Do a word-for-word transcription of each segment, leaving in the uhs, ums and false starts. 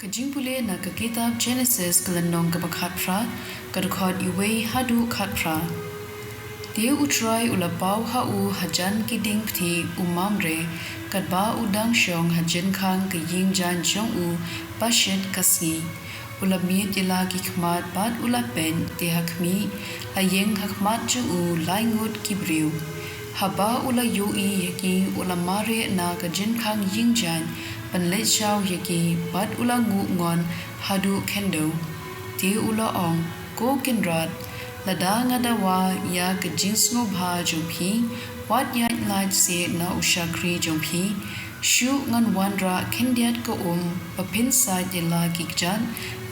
Ka jingpule na ka kitab Jenesis ka lynnong kaba khatphra, ka dkhot iwei haduh khatphra. Te U Trai u la paw ha u hajan ki dieng pthi u Mamre, katba u dang shong ha jingkhang ka ïing jaiñ jong u ba shit ka sngi. U la miet ïa la ki khmat bad u la peit, te ha khmih, la ïeng ha khmat jong u lai ngut ki briew. Haba u la ïohi ïa ki, u la mareh na ka jingkhang ïing jaiñ ban leit shaw ïa ki, bad u la nguh ngon haduh khyndew. Te u la ong, Ko Kynrad, lada nga dawa ïa ka jingsngewbha jong phi, wat ïaid lait seh na u shakri jong phi. Shuh, ngan wanrah khyndiat ka um ba phin sait ïa la ki kjat,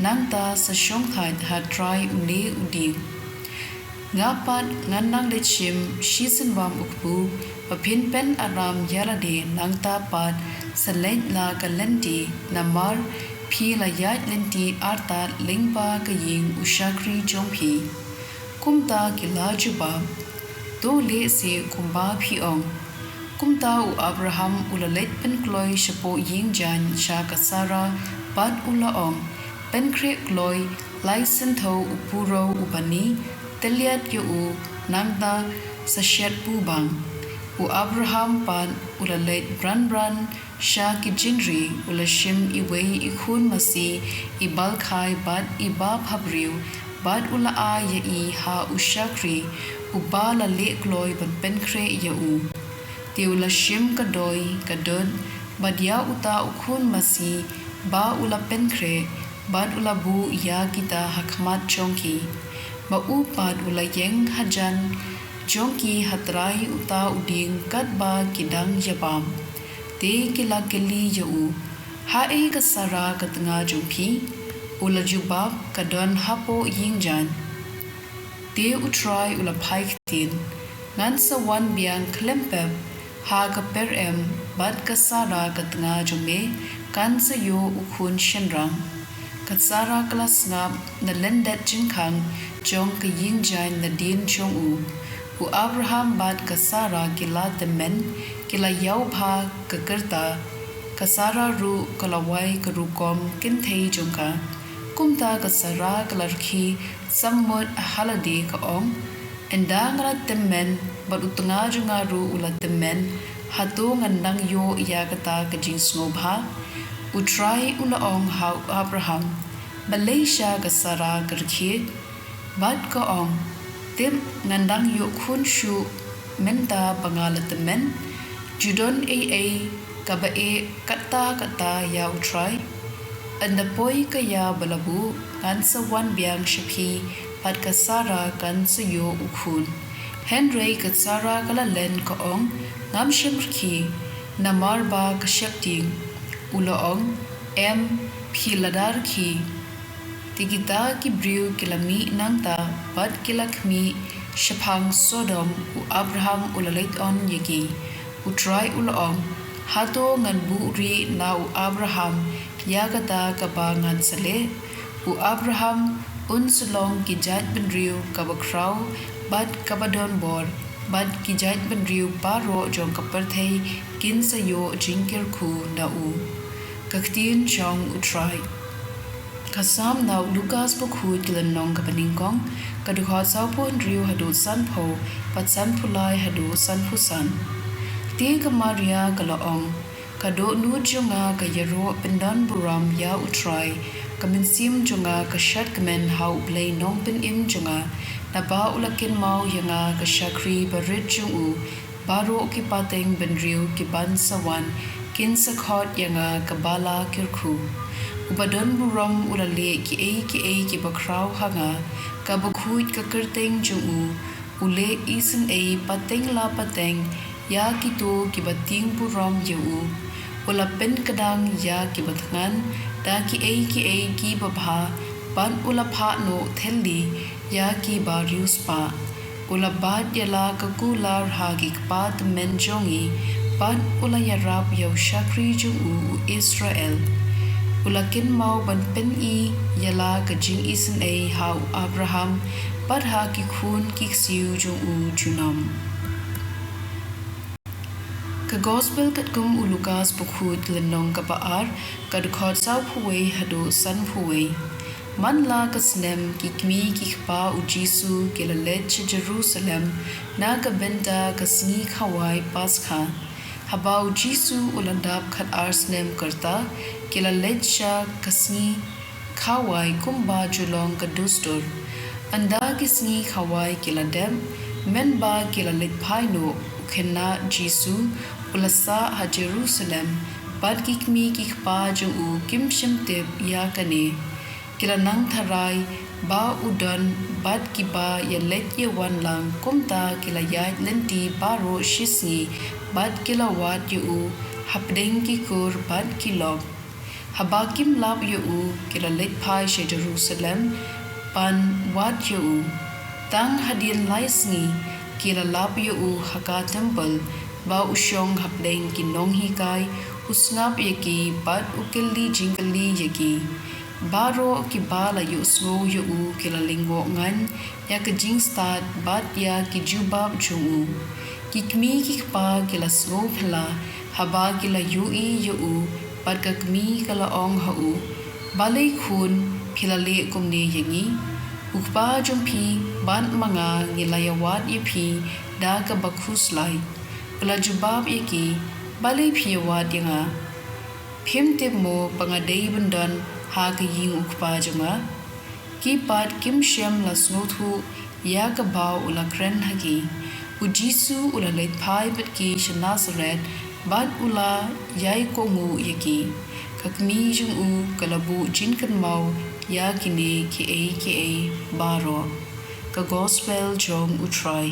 nangta sa shongthait ha trai une u dieng. Nga pat ngan nang leit shim shisien bam u kpu ba phin pynïaid ïa lade, nangta pat sa leit la ka lynti, namar phi la ïaid lynti artat lyngba ka ïing u shakri jong phi. Kumta ki la jubab, To leh seh kumba phi ong. Kumta u Abraham u la leit pynkloi shapoh ïing jaiñ sha ka Sara bad u la ong, Pynkhreh kloi lai sien thew u purew u bani, tylliat ïa u, nangta sa shet pubang. U Abraham pat u la leit bran bran sha ki jingri, u la shim iwei i khun masi, i balkhai bad i baphabriew, bad u la ai ïa i ha u shakri uba la leh kloi ban pynkhreh ïa u. Te u la shim ka doi, ka dud, bad ïa uta u khun masi ba u la pynkhreh, bad u la buh ïa kita ha khmat jong ki. Ba u pat u la ïeng hajan jong ki ha trai uta u dieng katba ki dang ïabam. Te ki la kylli ïa u, Haei ka Sara ka tnga jong phi? U la jubab, Ka don hapoh ïing jaiñ. Te U Trai u la phai ktien, Ngan sa wan biang khlem pep ha ka pyrem, bad ka Sara ka tnga jong me kan sa ïoh u khun shynrang. Ka Sara ka la sngap na lyndet jingkhang jong ka ïing jaiñ nadien jong u. U Abraham bad ka Sara ki la tymmen, ki la ïawbha ka kyrta. Ka Sara ruh ka la wai ka rukom kynthei jong ka. Kumta ka Sara ka la rkhie sammut ha lade, ka ong, Ynda nga la tymmen, bad u tnga jong nga ruh u la tymmen, hato ngan nang ïoh ïa kata ka jingsngewbha? U Trai u la ong ha u Abraham, Balei sha ka Sara ka rkhie? Bad ka ong, Tip, ngan dang ïoh khun shuh mynta ba nga la tymmen? Ju don ei ei kaba eh katta katta ïa U Trai? Ynda poi ka ïa ba la buh, ngan sa wan biang sha phi, bad ka Sara kan sa ïoh u khun. Hynrei ka Sara ka la len, ka ong, Ngam shym rkhie, namar ba ka sheptieng. U la ong, Em, phi la da rkhie. Te kita ki briew ki la mih nangta, bad ki la khmih shaphang Sodom, u Abraham u la leit on ïa ki. U Trai u la ong, Hato ngan buhrieh na u Abraham ïa kata kaba ngan sa leh? U Abraham un sa long ki jaitbynriew kaba khraw bad kaba don bor, bad ki jaitbynriew baroh jong ka pyrthei kin sa ïoh jingkyrkhu na u. Ka ktien jong U Trai. Ka Salm na u Lukas bakhuid, ka lynnong kaba nyngkong, ka dkhot sawphew hynriew haduh sanphew, bad sanphew lai haduh sanphew san. Te ka Maria ka la ong, Ka dohnud jong nga ka ïaroh pyndonburom ïa U Trai, ka mynsiem jong nga ka shadkmen ha U Blei Nongpynim jong nga, naba u la kynmaw ïa nga ka shakri barit jong u. Baroh ki pateng bynriew ki ban sa wan, kin sa khot ïa nga kaba la kyrkhu. Uba donburom u la leh kiei kiei kiba khraw ha nga, kaba khuid ka kyrteng jong u. U leh isynei pateng la pateng ïa kito kiba tieng burom ïa u. U la pynkdang ïa kiba thngan da kiei kiei kiba bha, bad u la phah noh thylli ïa kiba riewspah. U la bat ïa la ka kular ha ki kpa tymmen jong ngi, bad u la ïarap ïa u shakri jong u, u Israel. U la kynmaw ban pyni ïa la ka jingisynei ha u Abraham, bad ha ki khun ki ksiew jong u junom. Ka Gospel katkum u Lukas bakhuid, lynnong kaba ar, ka dkhot sawphew wei haduh sanphew wei. Man la ka snem, ki kmie ki kpa u Jisu ki la leit sha Jerusalem na ka bynta ka sngi khawai Paskha. Haba u Jisu u la dap khatar snem ka rta, ki la leit sha ka sngi khawai kumba ju long ka dustur. Ynda ki sngi khawai ki la dep, mynba ki la leit phai noh, u khynnah Jisu u la sah ha Jerusalem, bad ki kmie ki kpa jong u kim shym tip ïa kane. Ki la nang tharai ba u don bad kiba ïaleit ïawan lang, kumta ki la ïaid lynti baroh shisngi bad ki la wad ïa u hapdeng ki kur bad ki lok. Haba kim lap ïa u, ki la leit phai sha Jerusalem ban wad ïa u. Tang hadien lai sngi, ki la lap ïa u ha ka templ, ba u shong hapdeng ki nonghikai, u sngap ïa ki bad u kylli jingkylli ïa ki. Baroh kiba la ïohsngew ïa u ki la lyngngoh ngan ïa ka jingstad bad ïa ki jubab jong u. Ki kmie ki kpa ki la sngew phylla haba ki la ïohi ïa u, bad ka kmie ka la ong ha u, "Balei khun, phi la leh kumne ïa ngi? U kpa jong phi bad ma nga ngi la ïawad ïa phi da kaba khuslai." U la jubab ïa ki, "Balei phi ïawad ïa nga? Phim tip mo ba nga dei ban don ha ka ïing u kpa jong nga?" Ki pat kim shym la sngewthuh ïa kaba u la kren ha ki. U Jisu u la leit phai bad ki sha Nasareth, bad u la ïai kohnguh ïa ki. Ka kmie jong u ka la buh jingkynmaw ïa kine kiei kiei baroh. Ka Gospel jong U Trai.